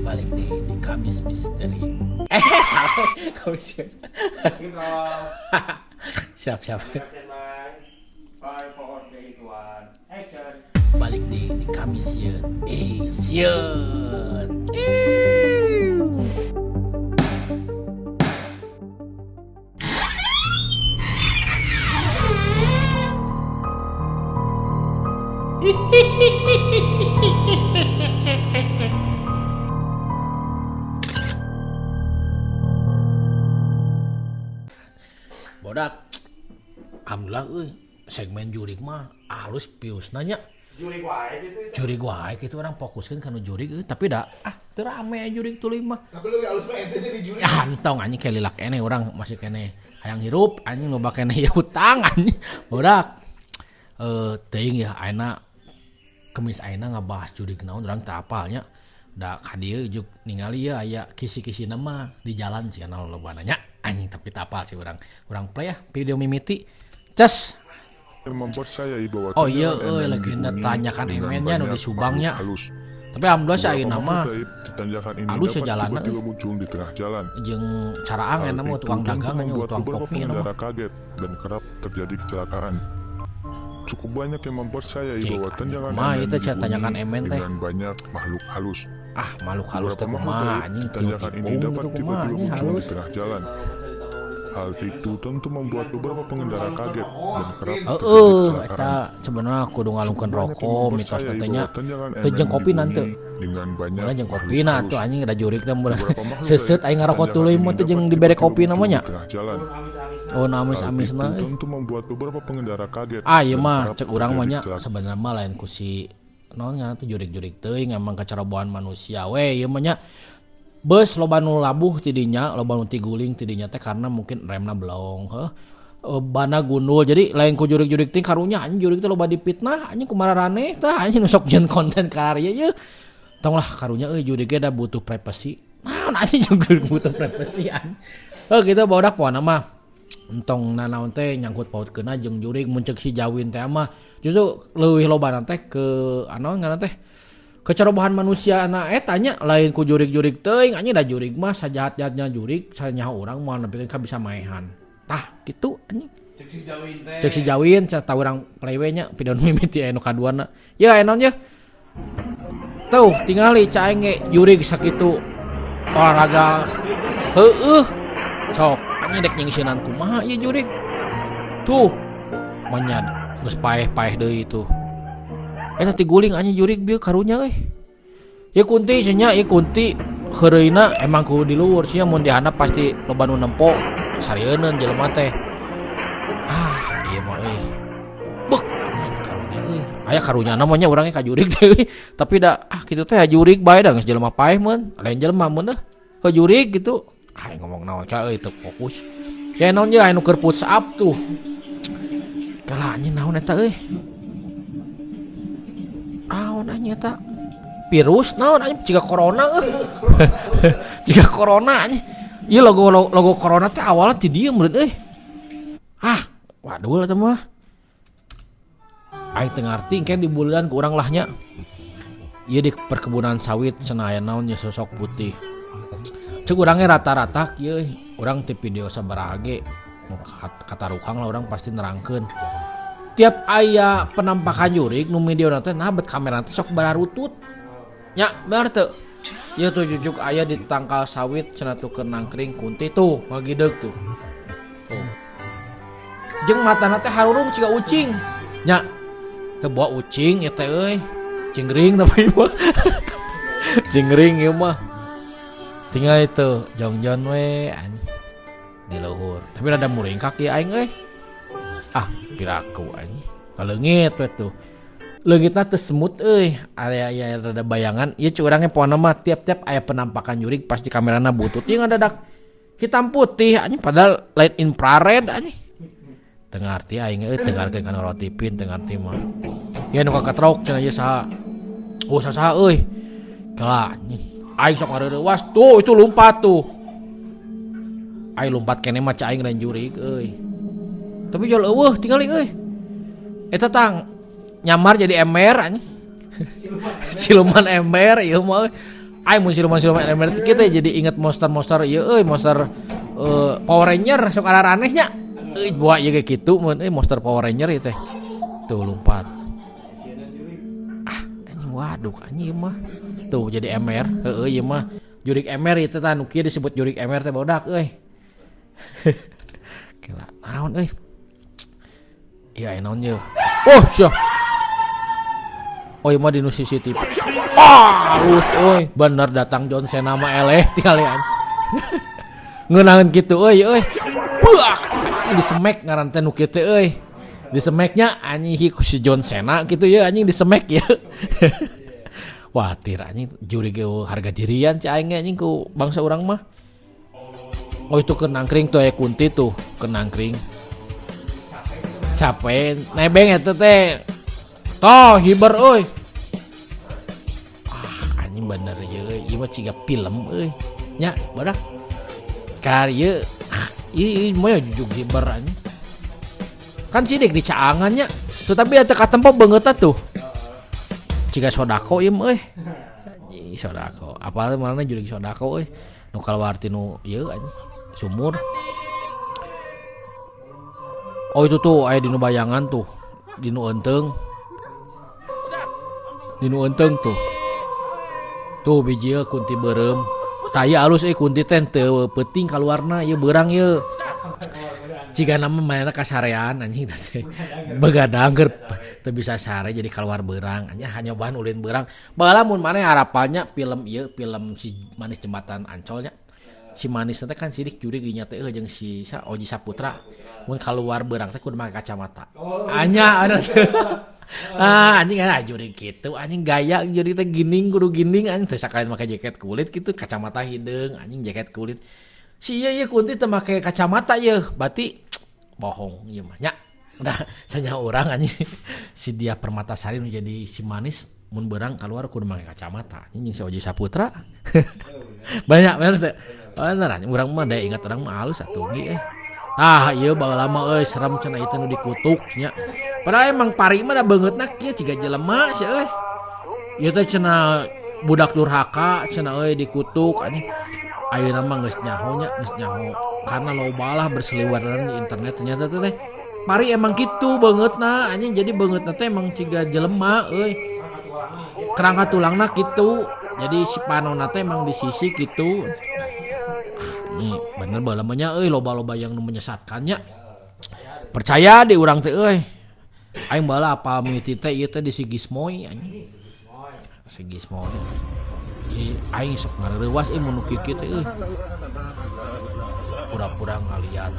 Balik deui di Kamis Misteri. Salah. Kamis. Siap, siap. Five, four, three, two, one, action. Balik deui di Kamis Sieun. Sieun. Bodak. Alhamdulillah euy, segmen jurig mah halus pius nanya. Jurig wae gitu. Jurig wae kitu urang fokuskeun kana jurig euy, tapi da teu rame jurig tuluy mah. Tapi lu halus mah ente jadi jurig. Ya entong anjing kayak lilak keneh urang masih keneh hayang hirup anjing loba keneh ya hutang anjing. Bodak. Teuing ya ayeuna Kemis ayeuna ngabahas jurig naon urang teu apal nya. Da ka dieu juk ningali ya aya kisi-kisina mah di jalan sih anu loba nanya anjing tapi teu apal sih urang. Urang play ya video mimiti. Ces. Mempercayai bahwa Oh iya tanjakan euy Emen legenda dihuni tanjakan dengan Emennya nu di banyak Subangnya. makhluk halus. Tapi alhamdulillah sih Beberapa ayeuna makhluk mah gaib di tanjakan ini halus ya dapat jalanna tiba-tiba euy. muncul di tengah jalan. Jeung caraang Hal enak mah itu tukang tentu dagang anjing membuat tukang beberapa kopi enak mah. pengendara kaget dan kerap terjadi kecelakaan. Cukup banyak yang mempercayai Cek, bahwa anjing tanjakan kumaha Emen ieu teh cenah tanjakan dihuni Emen teh. dengan banyak makhluk halus. Ah, makhluk halus teh Beberapa kumaha makhluk gaib anjing di tanjakan ini tiung dapat gitu kumaha tiba-tiba anjing muncul di halus. tengah jalan. Hal itu tentu membuat beberapa pengendara kaget dan kerap terjadi Heeh, kecelakaan. eta sebenarnya kudu ngalungkeun Cukup banyak yang rokok mitos mempercayai teh nya. bahwa tanjakan Teu jeung Emen kopi nanti. dihuni dengan banyak Mana jeung makhluk kopi na halus. tuh anjing da jurig teh mun Beberapa makhluk seuseut gaib aing ngarokok tanjakan tuluy ini mah teh jeung dapat dibere tiba-tiba kopi muncul namanya. di tengah jalan. Oh, Hal amis-amisna itu euy. tentu membuat beberapa pengendara kaget Ah, ieu dan mah kerap cek urang mah terjadi nya kecelakaan. sebenarnya mah lain ku si naon ngaranna tuh jurig-jurig teuing emang kecerobohan manusia we ieu mah nya. Bus loba nu labuh ti dinya, loba nu tiguling ti dinya teh karena mungkin remna belong, heuh. Bana gundul. Jadi lain ku jurig-jurig teh karunya anjing jurig teh loba dipitnah anjing kumaha raneh tah anjing nu sok nyieun konten kararieu ye. Tong lah karunya euy jurig ge da butuh privasi. Naon anjing jurig butuh privasi anjing. Heuh kitu barudak pokona mah entong nanaon teh nyangkut pautkeunna jeung jurig mun ceuk si Jawin teh mah justru leuwih lobana teh ke anu ngaranna teh kecerobohan manusia na eta nya lain ku jurig-jurig teuing anjing da jurig mah sajahat-jahatnya jurig sanyaho urang moal nepikeun ka bisa maehan tah kitu anjing. Cek si Jawin teh. Cek si Jawin cenah tah urang play we nya video mimiti anu kaduana. Ye aya naon ye? Tuh tingali ca aing ge jurig sakitu olahraga heueuh sok anjing dek nyingsieunan kumaha ieu jurig. Tuh manyad geus paeh-paeh deui tuh. Eta tiguling anjing jurig bieu karunya euy. Ieu kunti cenah ieu kunti heureuyna emang kudu di luhur sia mun dihandap pasti loba nu nempo sarieun jelema teh. Ah ieu mah euy. Bek anjing karunya euy. Aya karunya mah nya urang ge ka jurig teh euy. Tapi da ah kitu teh jurig bae da geus jelema paeh mun lain jelema mun deh. Heuh jurig kitu. Ah ngomong naon ka euy teu fokus. Ya naon ye anu keur push up tuh. Kalah anjing naon eta euy. Naon anjing eta? Virus naon anjing jiga corona euy. Jiga corona anjing. Ieu logo corona teh awalna ti dieu meureun euy. Ah, waduh eta mah. Aing teu ngarti engke dibulian ku urang lah nya. Ieu di perkebunan sawit cenah aya naon nya sosok putih. Ceuk urang ge rata-rata kieu euy. Urang ti video sabaraha ge kataruhang lah urang pasti nerangkeun. Tiap aya penampakan jurig nu video teh nah bet kamera teh sok bararutut. Nya bener teu? Ieu tuh jujuk aya di tangkal sawit cenah tuh keur nangkring kunti tuh ngagideug tuh. Tuh. Jeung matana teh harurung siga ucing. Nya teu bawa ucing ieu teh euy. Cingring tapi mah. Cingring ieu mah. Tinggal itu jongjon we anjing di luhur. Tapi rada muringkak ieu aing euy. Ah, piraku anjing. Kaleungit we tuh. Leungitna teu semut euy. Aya aya rada bayangan. Ieu cu urang ge pokona mah tiap-tiap aya penampakan jurig pasti kamerana butut. Ieu ngadadak hitam putih anjing padahal lain infrared anjing. Teu ngarti aing euy, teu ngarti kana rotipin, teu ngarti mah. Ieu nu kaketrok cenah ieu saha? Oh saha euy. Kalah anjing. Aing sok ngareurewas tuh itu lumpat tuh. Aing lumpat keneh mah ca aing lain jurig euy. Tapi jual eueuh tingali euy. Eta tang nyamar jadi ember anjing. Siluman ember ieu mah euy. Aing mun siluman-siluman ember teh kieu teh jadi inget monster-monster ieu euy, monster Power Ranger sok araraneh nya. Euy boa ieu ge kitu mun euy monster Power Ranger ieu teh. Tuh lompat. Ah, anjing waduh anjing ieu mah. Tuh jadi ember, heueuh ieu mah. Jurik ember ieu teh tah nu kieu disebut jurik ember teh bodak euy. Kela naon euy. Ieu aya naon ieu? Oh, sia. Oh, ieu mah dinu CCTV. Ah, halus euy. Bener datang John Cena mah eleh tingalian. Ngeunaheun kitu euy euy. Buak, disemek ngaran teh nu kieu teh euy. Disemeknya anjing hi ku si John Cena kitu ya anjing disemek ya. Wah, tir anjing juri ge harga dirian ci aing ge anjing ku bangsa urang mah. Oh itu ke nangkring tuh aya kunti tuh, ke nangkring. Capek, nebeng eta teh. Toh hiber euy. Ah, anjing bener ieu euy, ieu mah ciga film euy. Nya, badak. Kar ieu, ieu mah jujug hiber anjing. Kan sidik di caangan nya. Tuh tapi eta katempo beungeutna tuh. Ciga sodako ieu mah euy. Anjing sodako. Apa mana jurig sodako euy. Nu kaluar tinu ieu anjing sumur. Oh itu tuh aya dinu bayangan tuh, dinu eunteng. Dinu eunteng tuh. Tuh biji ieu kunti beureum. Tah ieu alus euy kunti teh teu peuting kaluarna ieu beurang ieu. Cigana mah manehna kasarean anjing teh. Begadang keur teu bisa sare jadi kaluar beurang anjing hanyobaan ulin beurang. Baheula mun maneh harapannya film ieu film si Manis Jembatan Ancol nya. Si Manis teh kan sidik jurig dinya teh jeung si sa Oji Saputra. Mun kaluar beurang teh kudu make kacamata. Anya anu teh. Ah anjing ah jurig kitu anjing gaya jurig teh gining kudu gining anjing teu sakalian make jaket kulit kitu kacamata hideung anjing jaket kulit. Si ieu ieu kunti teu make kacamata ieu berarti bohong ieu mah nya. Udah sanya urang anjing si Dia Permatasari nu jadi si Manis mun beurang kaluar kudu make kacamata anjing jeung si Oji Saputra. Banyak bener teh. Bener anjing urang mah da ingat urang mah alus atuh ge. Ah ieu baheula mah euy serem cenah ieu teh nu dikutuk nya. Padahal emang pari mah da beungeutna kieu ciga jelema sia euy. Ieu teh cenah budak durhaka cenah euy dikutuk anjing. Ayeuna mah geus nyaho nya, geus nyaho karena loba lah berseliweran di internet ternyata teh pari emang kitu beungeutna anjing jadi beungeutna teh emang ciga jelema euy. Kerangka tulangna kitu. Jadi si panonna teh emang di sisi kitu. Ini bener baheula mah nya euy loba-loba yang nu menyesatkannya. Percaya di urang teh euy. Aing baheula apal mimiti teh ieu teh di Sigismoy anjing. Sigismoy. Ih aing sok ngareuwas euy mun nu kieu-kieu teh euy. Pura-pura ngaliat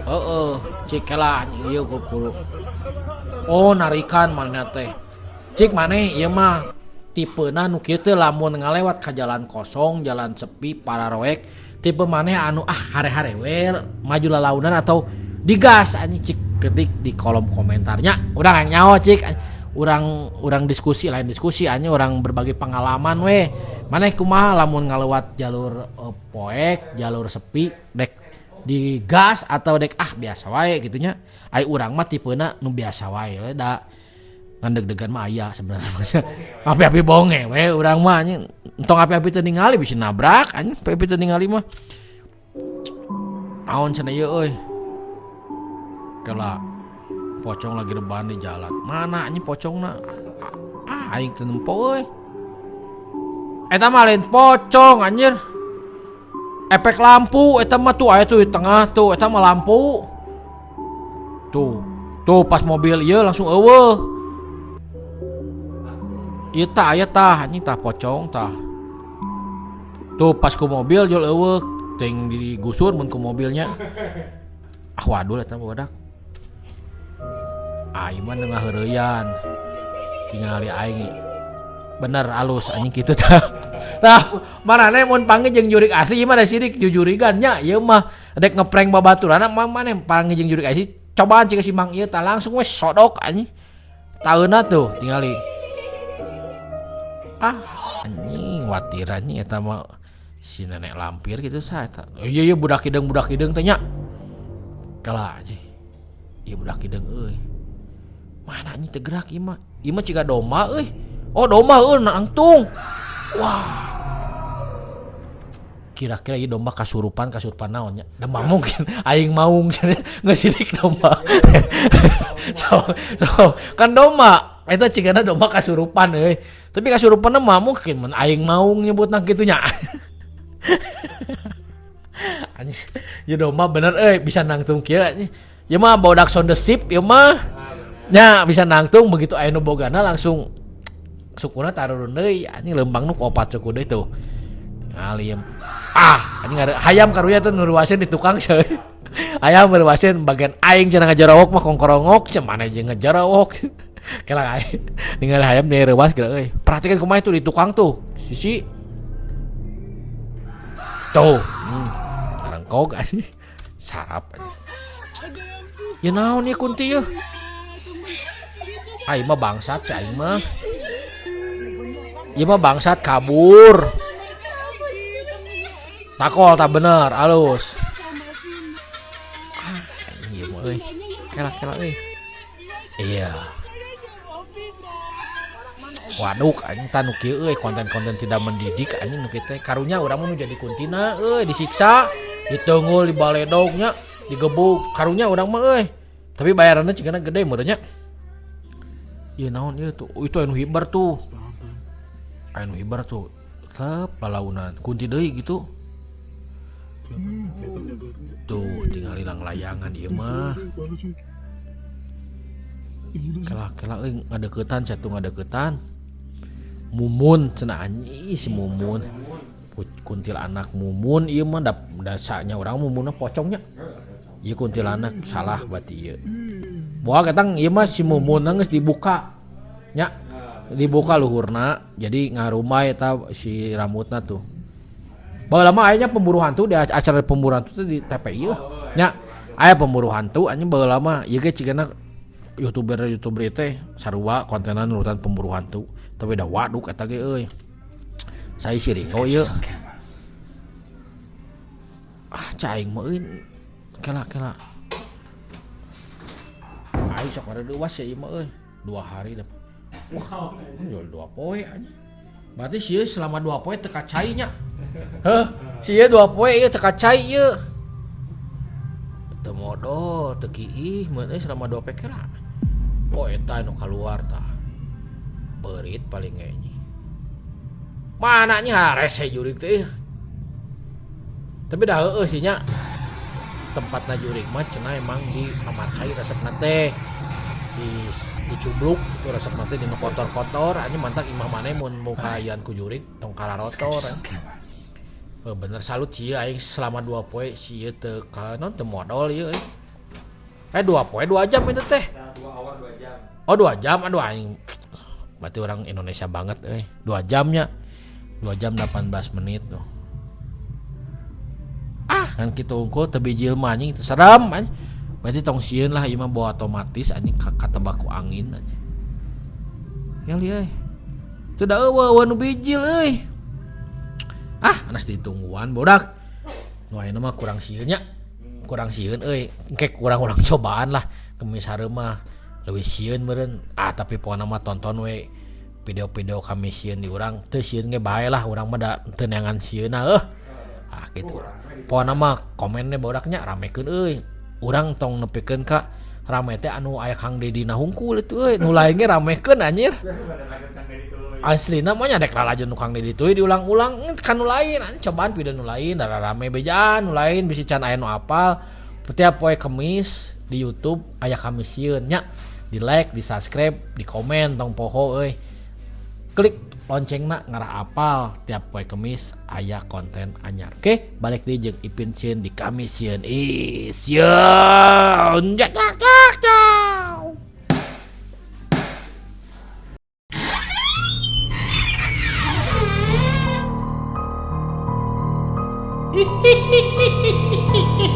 Heeh, cik kela anjing ieu kudu. Oh narikan manehna teh. Cik maneh ieu mah tipena nu kieu teh lamun ngalewat ka jalan kosong, jalan sepi, pararoek, tipe maneh anu ah hare-hare we maju lalaunan atau digas anjing cik ketik di kolom komentarnya. Urang nyaho cik, urang diskusi lain diskusi anjing urang berbagi pengalaman we. Maneh kumaha lamun ngalewat jalur poek, jalur sepi dek digas atau dek ah biasa wae kitu nya. Ai urang mah tipena nu biasa wae we da ngan deg-degan mah aya sebenarnya. Api-api bonge we urang mah anjing. Entong api-api teu ningali bisa nabrak anjing, api-api teu ningali mah. Naon cenah ieu euy. Kela pocong lagi rebahan di jalan. Mana anjing pocongna? Ah aing teu nempo euy. Eta mah lain pocong anjir. Efek lampu eta mah tuh aya tuh di tengah tuh eta mah lampu. Tuh, tuh pas mobil ieu langsung eueuh. Ieu tah aya tah anjing tah pocong tah. Tuh pas ku mobil jol eueuh teuing digusur mun ku mobilnya. Ah waduh eta mah badak. Aing mah ngaheureyan. Tingali aing bener alus anjing kitu tah. Tah maraneh mun panggih jeung jurig asli ieu mah da sirik jujurigan nya ieu mah dek ngeprank babaturanna mah maneh panggih jeung jurig asli cobaan cik si mang ieu tah langsung we sodok anjing. Taeuna tuh tingali. Ah anjing watir anjing eta mah si nenek lampir gitu sah eta. Oh, iya iya budak hideung teh nya. Kala anjing. Ieu budak hideung euy. Mana anjing teu gerak ieu mah. Ieu mah ciga domba euy. Oh domba heuh nangtung. Wah. Kira-kira ieu domba kasurupan kasurupan naon nya? Da mah mungkin aing maung cenah ngesirik domba. So, so kan domba eta cigana domba kasurupan euy. Tapi kasurupanna mah mungkin mun aing maung nyebutna kitu nya. Anjing, ieu domba bener euy bisa nangtung kieu anjing. Ieu mah bodak sound the ship ieu mah. Nya bisa nangtung begitu aya nu bogana langsung sukuna tarurun deui anjing leumpang nu ku opat suku deui tuh. Tingali ieu. Ah, anjing ngare hayam karunya tuh nu ruaseun di tukang ceuy. Hayam ruaseun bagian aing cenah ngajarowok mah kongkorongok cenah mana jeung ngajarowok. Kela aing ningali hayam deui reuas geura euy. Perhatikan kumaha itu di tukang tuh. Sisi tuh, ngarengkog anjing. Sarap anjing. Ya naon ieu kunti ieu? Aing mah bangsat cai aing mah. Ieu mah bangsat kabur. Takol tak bener, alus. Ah, anjing ieu mah euy. Kela-kela euy. Iya. Waduh, anjing tah nu kieu euy, konten-konten tidak mendidik anjing nu kieu teh. Karunya urang mah nu jadi kuntina euy, disiksa, diteunggul, dibaledog nya, digebuk. Karunya urang mah euy. Tapi bayaranna cigana gede meureun nya. Ieu naon ieu tuh? Oh, itu anu hibar tuh. Anu hibar tuh. Tetep lalaunan kunti deui gitu. Tuh tinggal hilang layangan ieu mah. Kela-kela euy ngadeukeutan satu ngadeukeutan. Mumun cenah anjing si Mumun. Kuntilanak Mumun ieu mah dasanya urang Mumunna pocongnya. Ieu kuntilanak salah berarti ieu. Boa ketang ieu mah si Mumun geus dibuka nya. Dibuka luhurna jadi ngarumai eta si rambutna tuh. Baheula mah aya nya pemburu hantu di acara pemburu hantu teh di TPI lah. Nya aya pemburu hantu anjing baheula mah ieu ge cigana youtuber-youtuber teh sarua kontenan nurutan pemburu hantu. Tapi da waduk eta ge euy. Saya si Ringo ieu. Ah cai aing mah euy. Kela kela. Aing sok ngareudeuwas ya ieu mah euy. 2 hari dah. Wah, jual 2 poe anjing. Berarti sieun selama 2 poe teu kacai nya. Heuh, sieun 2 poe ieu teu kacai ieu. Teu modol, teu kiih mun euy selama 2 poe kela. Oh eta nu kaluar tah. Beurit paling ge anjing. Mana nya rese jurig teh. Tapi dah heueuh sih nya. Tempatna jurig mah cenah emang di kamar cai resepna teh. Dicubluk itu resepna teh dinu kotor-kotor anjing mantak imah maneh mun muka ku jurig tong kararotor. Bener salut sih aing selama 2 poe sieun teu ka naon teu modol ieu euy. 2 poe 2 jam itu teh. 2 hour 2 jam. Oh 2 jam aduh aing. Berarti orang Indonesia banget euy. 2 jamnya. 2 jam 18 menit tuh. Ah kan kitu unggul teu bijil mah anjing teu serem anjing. Berarti tong sieun lah ieu mah bawa otomatis anjing katebak ku angin anjing. Ya li euy. Teu da eueuh nu bijil euy. Ah anas ditungguan bodak. Nu ayeuna mah kurang sieun nya. Kurang sieun euy. Engke kurang-kurang cobaan lah. Kemis hareup mah leuwih sieun meureun. Ah tapi pokona mah tonton we video-video kami sieun di urang teu sieun ge bae lah urang mah da teu neangan sieunna heuh. Ah kitu. Pokona mah komennya bodaknya ramekeun euy. Urang tong nepikeun ka rame teh anu aya Kang Dedi na hungkul itu euy. Nu lain ge ramekeun anjir. Aslina mah nya dek lalajo nu Kang Dedi tuluy diulang-ulang kan nu lain anjing cobaan video nu lain da rame bejaan nu lain bisi can aya nu apal. Tiap poe Kemis di YouTube aya kami sieun nya. Di like, di subscribe, di komen tong poho euy. Klik loncengna ngarah apal tiap poe Kemis aya konten anyar. Oke, balik deui jeung Ipin Sieun di Kami Sieun. Ih, sieun. Jak jak jak jak. Hihihihihihihihi.